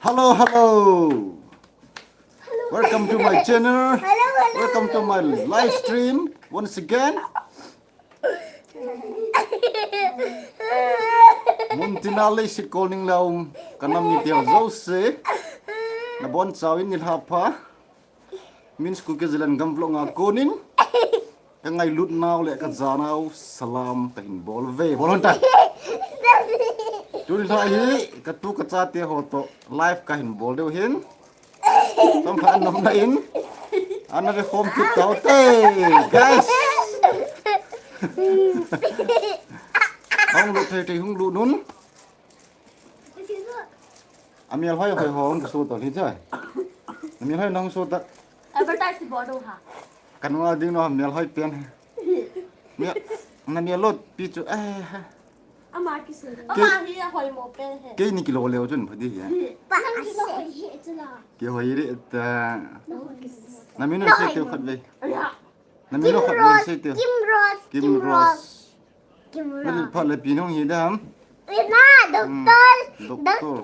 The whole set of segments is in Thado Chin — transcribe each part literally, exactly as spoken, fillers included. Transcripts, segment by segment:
Hello, hello. Welcome to my channel. Hello, hello. Welcome to my live stream once again. Muntina leiset kolning laum kanam mite jouse, nabonchauvin nilhah pha. Min School Kezilan gamvlog a konin kangailut nau le kajanau salam kahin bol uve, bol hon ta. Tuni lha hi katu kachate ho toh live kahin bol diu ahin. Chomkhat anom na in, ana ve khom kit tau te, guys. Hung lut thei thei hung lut un. Amel hoi hoi ho hung kiso ta hi chai. Amel hoi nahung so ta. Advertise bol do ha. Kanung a ding no amel hoi pen. Mel, namel lot pi chu. Ama kiso. Ama hi ahoimo pen he. Keini kilo leo chun phadi hi. Kihoi ri ta. Namin sei teu khat ve. Namin khat ve sei teu. Kim Rose. Kim Rose. Kim Rose. Phat le pi nung hi dam. Ina, doctor. Doctor.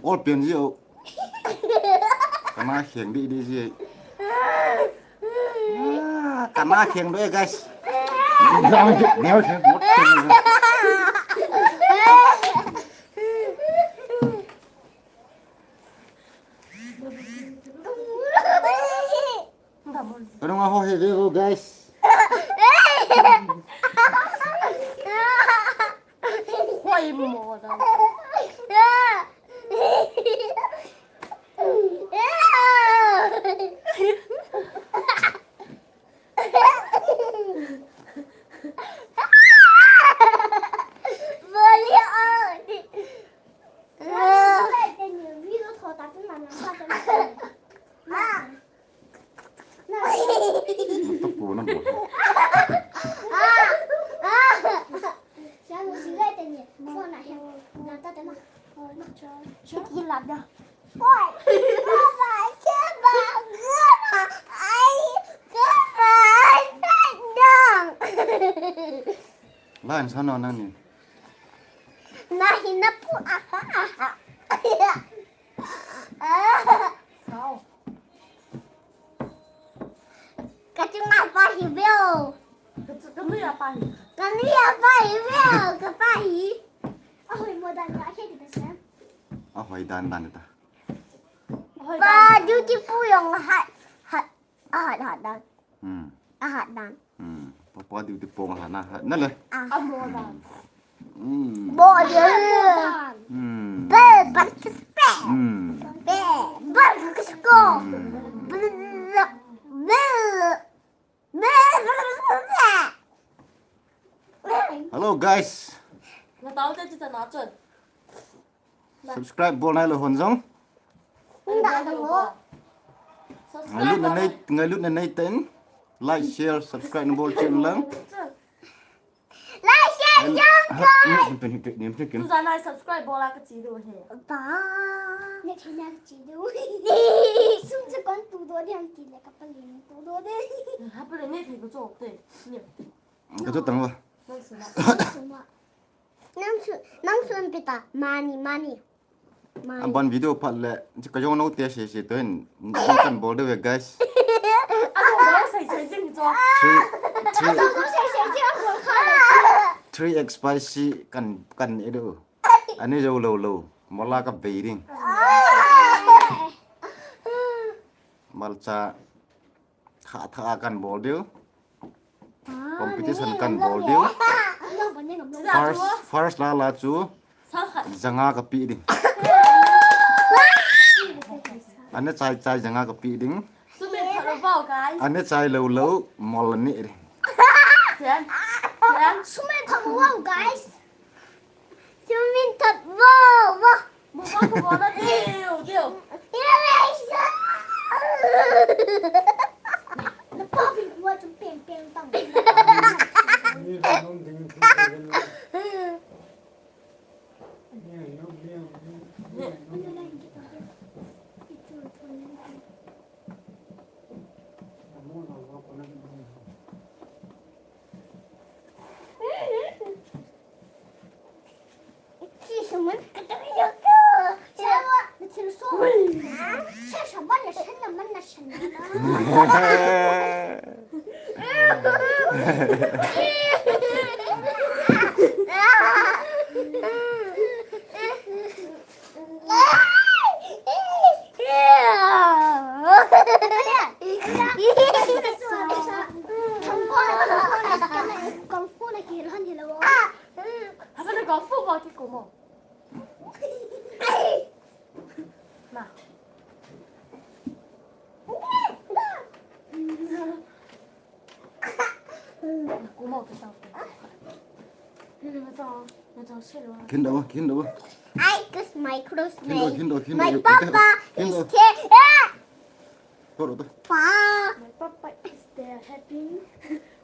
Ol pen ji o. Kana kheng di di ji. Kana kheng do, guys. Ano nga ho, heavy ho, guys. Hoimo da. Lan sana nani. Nahi na pu aha aha. Sao. Kachunga pa hi veo. Kachunga pa hi. Kani apa hi veo, kapa hi. Ahoimo dan ka khe di ta sa. Ahoi dan dan ta. Pa duty pu jong hat hat hat hat dan. Hmm. Ahat dan. Hmm. Papa duty pu ahat na hat na le. Amo dan. Hmm. Bo dia. Hmm. Be ban kis be. Hmm. Be ban kis ko. Hmm. Be be be. Hello guys. Na tao te chita na chun. Subscribe bol nai lo hon jong. Ngailutna nei, ngailutna nei ten. Like, share, subscribe na bol chun lang. Like, share, subscribe. Ni pen ni pen ni pen. Tu jana subscribe bol a ka chi do he. Ba. Ne thina chi do. Sum chu kon tu do de an ti le ka pa le tu do de. Ha pa le ne thi ko cho te. Ni. Ka cho tang wa. Nang su na. Nang su, nang su an pita. Mani, mani. Aban video phat le, ka jong no te se se to hin, kan bol de ve guys. Three, three, three X spicy kan, kan e do. Ani jo lo lo, mola ka bei ding. Malcha. Kha tha kan bol diu. Competition kan bol diu. First, first la la chu Janga kapeh ding. Ana chai chai janga kapeh ding. Sumin thot vo, guys. Ana chai lou lou mol ani ding. Sian. Sian. Sumin thot vo, guys. Sumin thot vo, vo. Mo ba ko ba na diu, diu. Na pa bi wa chu peng peng tang. Kin da, kin da. I kiss my close. Kin da, kin da, kin da. My papa is here. Kin da. Tor da. Pa. My papa is there helping.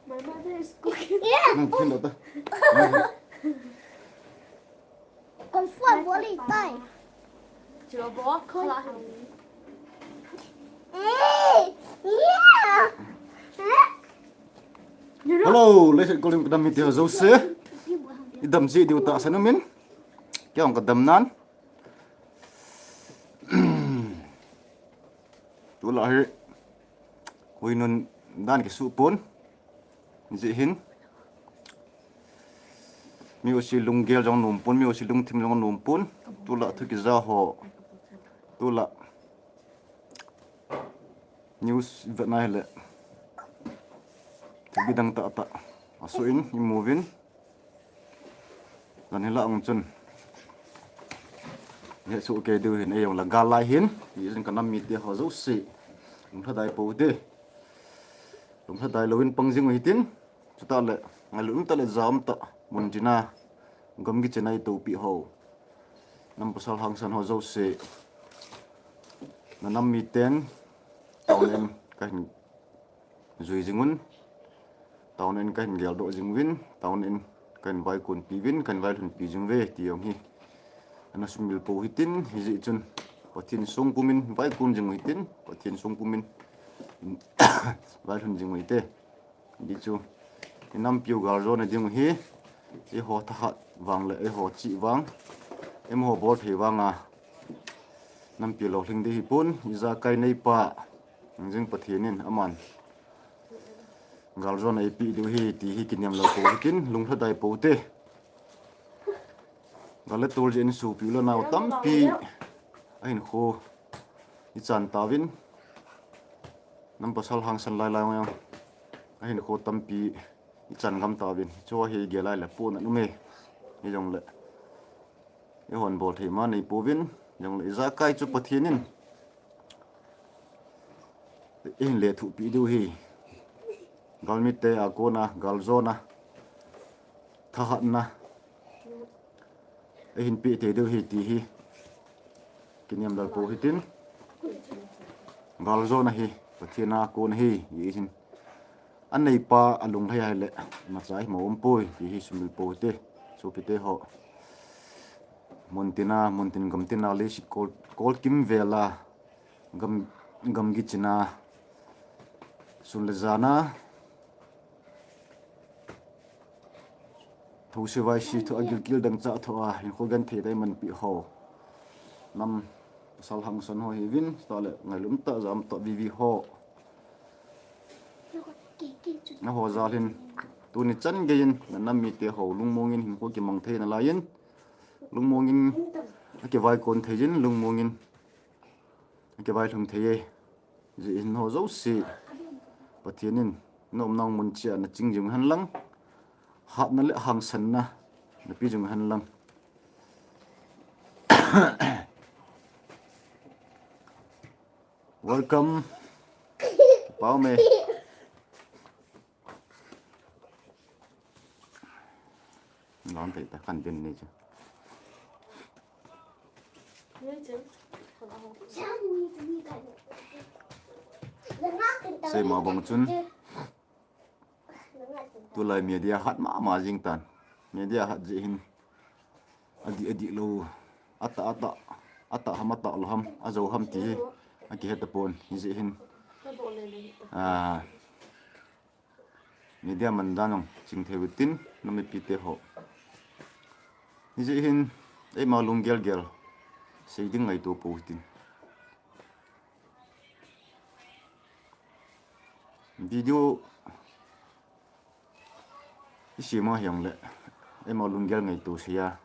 My mother is cooking. Yeah. Kin da. Kung fu boli tai. Hello, leiset kolim kadam mite ho jouse. Idam ji diu tahsan umin. Kei jong kadam nan. Tulai hi. Hui nun dan kisuh pon. Jeh hin. Mi jouse lunggel jong nom pon, mi jouse lungthim jong nom pon. Tulai thu kija ho. Tulai. News vet nai le. Thu bidang tah tah. Asoh in, imu uvin. Jan hilai ang chun. Hesoh kei diu hin, ei jong la gal lai hin. Ijin kanam mite ho jouse. Lunglhadai pou te. Lunglhadai louvin pang jing u hitin. Chutah le, ngailut um tah le jam tah, mun tina, gamgi china itopi ho. Nam pasal hangsan ho jouse. Nanam miten, taona in kahin jui jing un. Taona in kahin geldoh jing uvin, taona in kahin vaikunpi uvin, kahin vailhunpi jing uve, ti jong hi. Ana sumil pou hitin, hijeh chun. Pathen songpum in vaikun jing u hitin, Pathen songpum in vailhun jing u hite. Di chu, inampiu galjona ding u hi, eiho thahat vang le eiho chih vang, eiho bol thei vanga, nampi lolhing ding hipon, ijakai neipa, jing Pathen in aman galjona eipeh diu hi, ti hi kiniam lou pou hitin, lunglhadai pou te. Gal le tol jeh in sopi u le nao tampi ahinkho ichan tauvin. Nam pasal hangsan lai lai jong ahinkho tampi ichan gam tauvin. Chu hi gel lai le pon aum e. Hijongle eihon bol thei ma neipouvin. Jongle ijakai chu Pathen in eihin lethuhpi diu hi. Galmite a kona, galjona, thahatna. Eihin peh thei diu hi ti hi. Kiniam lou pou hitin. Galjona hi, Pathen a kon ahi, ijin. Aneipa alunglhai ahile, imacha hi mo um poi, ti hi sumil pou te, sopite ho. Muntina, muntin gamtina, leiset kol, kol kimvela, gam, gamgi china, sun le jana, Thosi vaisi thoa gilkel dangchah thoa, hinkho genthei tah a eimanpi ho. Nam pasal hangsan ho hiuvin, tah le ngailum tah, jam tah, vivi ho. Eiho jal hin, tuni chan geiyin, nanam mite ho, lungmongin hinkho kimang thei nalaiyin, lungmongin akivaikon theiyin, lungmongin akivailhung theiye. Jeh hin ho jouse, Pathen in, na umna mun cheh a naching jing hen lang, hatna le hangsanna napeh jing hen lang, Welcome. Pau me. Lam thei ta kan din ni chu. Seima bang chun. Tulai media hat mama jing tan. Media hat jeh hin. Adi adi lo. Ata ata. Ata ham ata lo ham. Ajo ham ti hi. Akihe tapon. Hijeh hin. Ah. Media man dan jong chingthei utin, nam mipite ho. Hijeh hin, eima lunggel gel, sei ding ngaito pou hitin. Video, isima hijongle, eima lunggel ngaito seiya.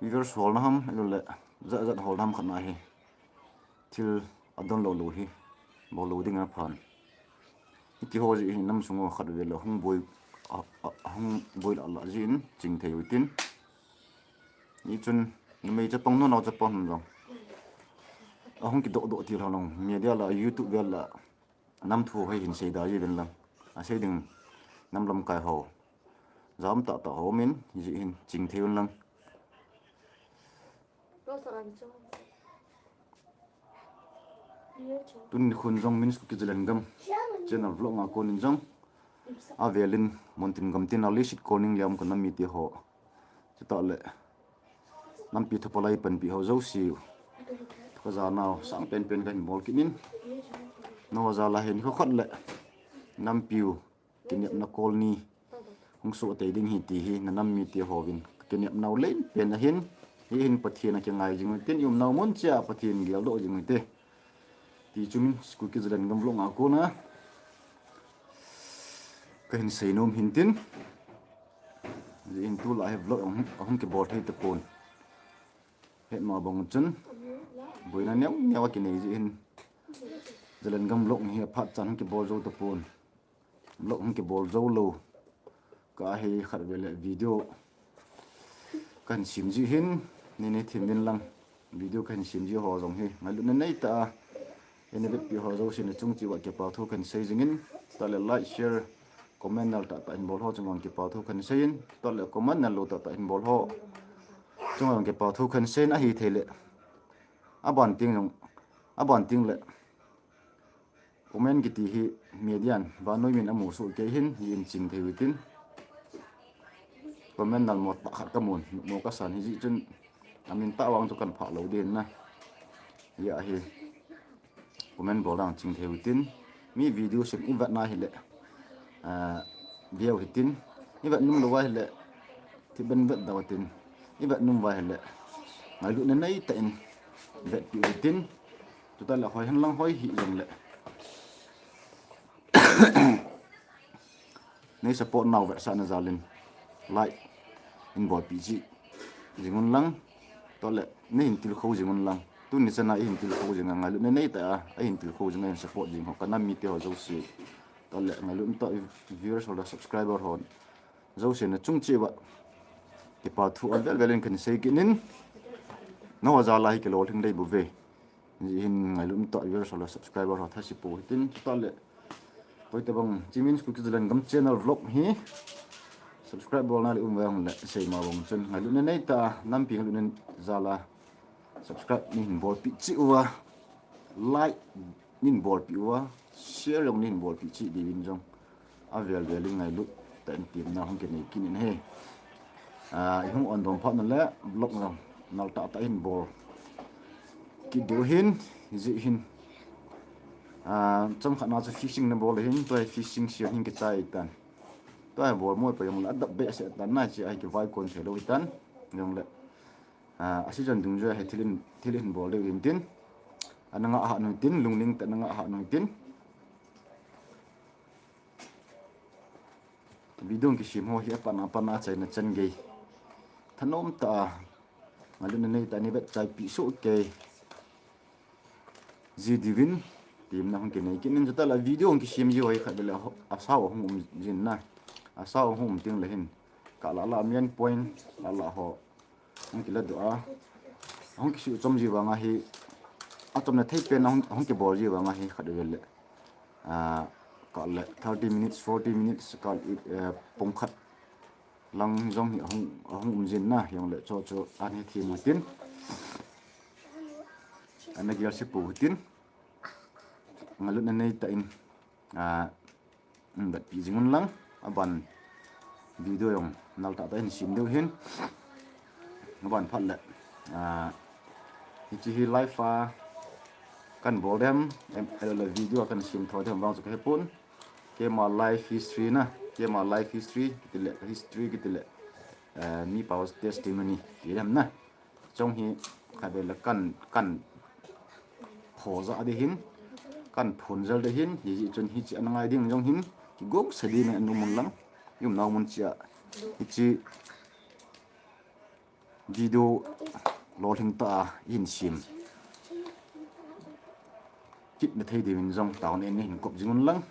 Viewers holna ham, ahilouleh, jat jat holna ham khat na hi. Thil adon lou lou hi, bol lou ding aphan. Hiti ho jeh hin nam sung u khat vele hung boi, a, a, hung boi lah lah jeh in chingthei utin. Hichun, numei chapang nunao chapang ham jong. Ahung kidoh doh til ho jong, media lah, YouTube vel lah. Nam thu hoi hin sei da ji ven lang. Asei ding nam lamkai ho. Jam tah tah ho min, hijeh hin chingthei un lang. Tuni khun jong Min's Kuki Zalengam channel vlog a konin jong. Avelin muntin gamtin a leiset konin liam kon nam mite ho. Chutah le. Nampi thupalai panpi ho jouse. Kajanau sang penpen kahin bol kit in. Nangho jal a hin kho khat le. Nampiu. Kinepna kol ni. Hung soh tei ding hi ti hi. Na nam mite hovin. Kinepnau len pen ahin. Hi hin Pathen a kingai jing u tin. I umnau mun cheh a Pathen geldoh jing u te. Ti chu Min's Kuki Zalengam vlog a kona. Kahin seinom hin tin. Jeh hin tulai hi vlog ahung, ahung kibol thei tapon. Hetma bang chun. Boina neo neo a kinei jeh hin. Zalengam vlog hi aphat chan hung kibol jou tapon. Vlog hung kibol jou lou. Kahi khat vele video. Kahin sem jeh hin. Nei nei thim in lang. Video kahin sem jeh ho jong hi. Ngailutna neitah a. Eina vetpi ho jouse na chung cheh uva kipa thu kahin sei jingin. Tah le like, share, comment nal tah tah hin bol ho chunga kipa thu kahin seiyin. Tah le comment nal lou tah tah hin bol ho chunga kipa thu kahin seiyin ahithei le. Aban teng jong, aban teng le. Comment kiti hi media in vannoi min amu soh kei hin, hi in chingthei u tin. Comment nal mo tah khat kamun, mo kasan hijeh chun amin tah vang chu kahin phah lou ding na. Hia hi. Comment bol dan chingthei u tin. Mi video sem i vet na hile. Ah, veu hitin. I vet nom lou va hile. Thi ben vet dau tin. I vet nom va hile. Ngailutna neitah in. Vetpi u tin. Chutah le hoi hen lang hoi hijongle. Nei support nau vetsahna jalin. Like. In bolpi cheh. Jing un lang. Tah le. Nei hin tilkhou jing un lang. Tuni chana i hin tilkhou jing a ngailutna neitah a. I hin tilkhou jing a hin support jing ho. Ka nam mite ho jouse. Tah le. Ngailut tah viewers ho le subscriber ho. Jouse na chung cheh uva. Kipa thu avel vel in kahin sei kit in. Nangho jal a hi kilolhing dei bou ve. Hijeh hin ngailut tah viewers ho le subscriber ho thase pou hitin chutah le. Hoitah bang Min's Kuki Zalengam channel vlog hi. Subscribe bolna le um vang le seima bang chun. Ngailutna neitah a nampi ngailutna jal a. Subscribe nei hin bolpi cheh uva. Like. Nei hin bolpi uva, share jong nei hin bolpi cheh diuvin jong. Avel vel in ngailut tah in temna hung kinei kit in ahi. Ah, i hung on dom phat na le vlog jong nal tah tah hin bol kit diu hin, hijeh hin. Ah, chomkhat na chu fishing na bol hin, tua hi fishing sian hin kichai tan. Tua hi bol mo pa jong le adap behseh tan na chu ahi kivai kon thei lou hitan. Jong le. Ah, a season dungjuia hi thil in, thil in bol ding u hin tin. Ana ngah hat u hin tin, lungning tah in ana ngah hat u hin tin. Video kisem ho hi apat apat a achaina chan gei. Thanom tah a. Ngailutna neitah a nei vetchaipi soh kei. Ji diuvin, temna hung kinei kit in chutah le video hung kisem ji ho hi khat vele a sao hung um jin na. A sao hung um teng le hin. Ka lah lah main point lah lah ho. Hung kila doh a. Ahung kisuh chom ji vang ahi, achomna thei pen ahung, ahung kibol ji vang ahi khat vele. Ah, kal le thirty minutes, forty minutes, kal, eh, pung khat lang jong hi ahung, ahung um jin na, hijongle chu chu an he thim u tin. Ana gel se pou tin. Ngalutna nei tah in, ah, vetpi jing un lang, aban video jong nal tah tah in sem diu hin. Aban phat le, ah, hiche hi live a kan bol dem, em, ahilou le video a kan sem tho dem vang chu ka he pon. Keima life history na, keima life history, kiti le, history kiti le, eh, mi pau testimony, ti dem na. Chong hi, khat vele kan, kan pho ja di hin, kan phon jel di hin, hijeh chun hiche ana ngai ding jong hin, kigong sa di na nu mun lang, i umnau mun chia, hiche video lolhing tah a hin sem kit na thei diuvin jong taona in hin kop jing un lang.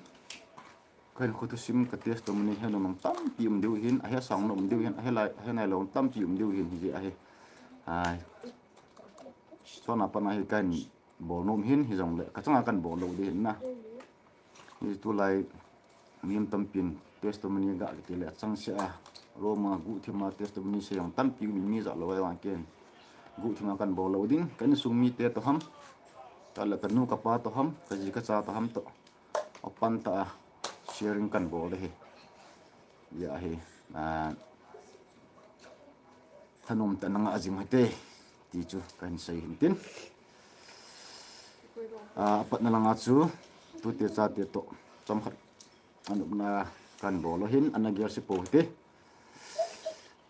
Ka hinkho thusim, ka testimony, he nom tampi um diu hin, ahe sang nom diu hin, ahe lai, ahe nailou tampi um diu hin, hijeh ahi. Ai. Chona pana hi kan bol nom hin, hijongle, ka changa kan bol lou di hin na. Hi tulai, mi um tampin testimony ga kiti le, achang se a, Roma guhthima testimony se jong tampi um mi ja lou ai vang ken. Guhthima kan bol lou ding, ka insung mite toh ham, kale ka nu ka pa toh ham, ka ji ka cha toh ham toh. Apan tah a sharing kan bol de hi. Hijeh ahi, ah, thanom tah in na ngah jing hite, ti chu kahin sei hin tin. Ah, apatna langa chu, tute chate toh, chomkhat, anopna kan bol u hin, ana gel se pou hite.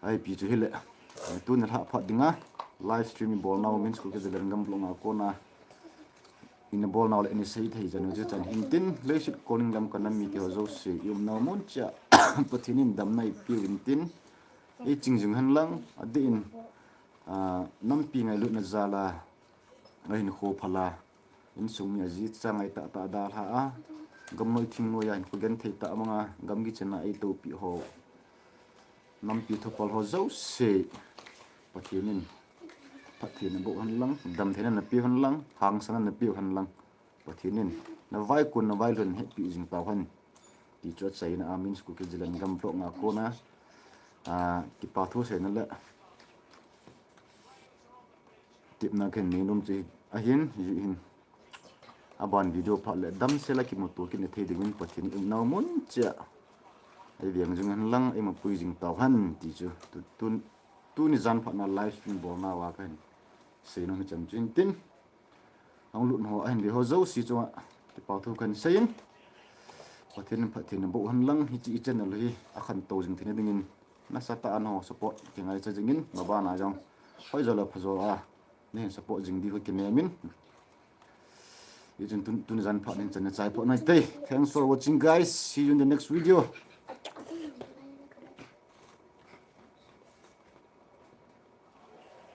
Ipi chu hile, tuni lha phat dinga, live stream i bolnau, Min School K Z L N Gam Vlog a kona, ina bolnau le ina sei thei janu chu chan hin tin, leiset konin lam ka nam mite ho jouse, i umnau mun chia, Pathen in damna eipe uvin tin, ei ching jing hen lang, adeh in, ah, nampi ngailutna jal a, ahinkho phal a, insung mi aji cha ngai tah tah dalha a, gamnoi thingnoi a hinkho genthei tah manga, gamgi chenna ei tohpi ho, nampi thupal ho jouse, Pathen in phattheina boh hen lang, damtheina napeh hen lang, hangsanna napeh hen lang, Pathen in na vaikun na vailhun hetpi jing tau hen, ti chu achaina a Min School K Z L N Gam Vlog a kona, ah, kipa thu seina le tepna kahin nei nom chu ahin, hijeh hin. Aban video phat le damsel a kimuto kit na thei dingin Pathen in i umnau mun chia ei veng jing hen lang, ei mapui jing tau hen, ti chu tu, tun, tuni jan phatna live stream bolnau a kahin sei nom hi chan chu hin tin. Ahung lut ho, ahin ve ho jouse chunga kipa thu kahin sei in, Pathen in phattheina boh hen lang, hiche i channel hi akhantou jing theina dingin, nasatah a nangho support kingaicha jingin, mabana jong hoijo le phajo a nahin support jing diu kinem in. Hichun tun, tuni jan phat in chan a chai phat nai te. Thanks for watching, guys. See you in the next video.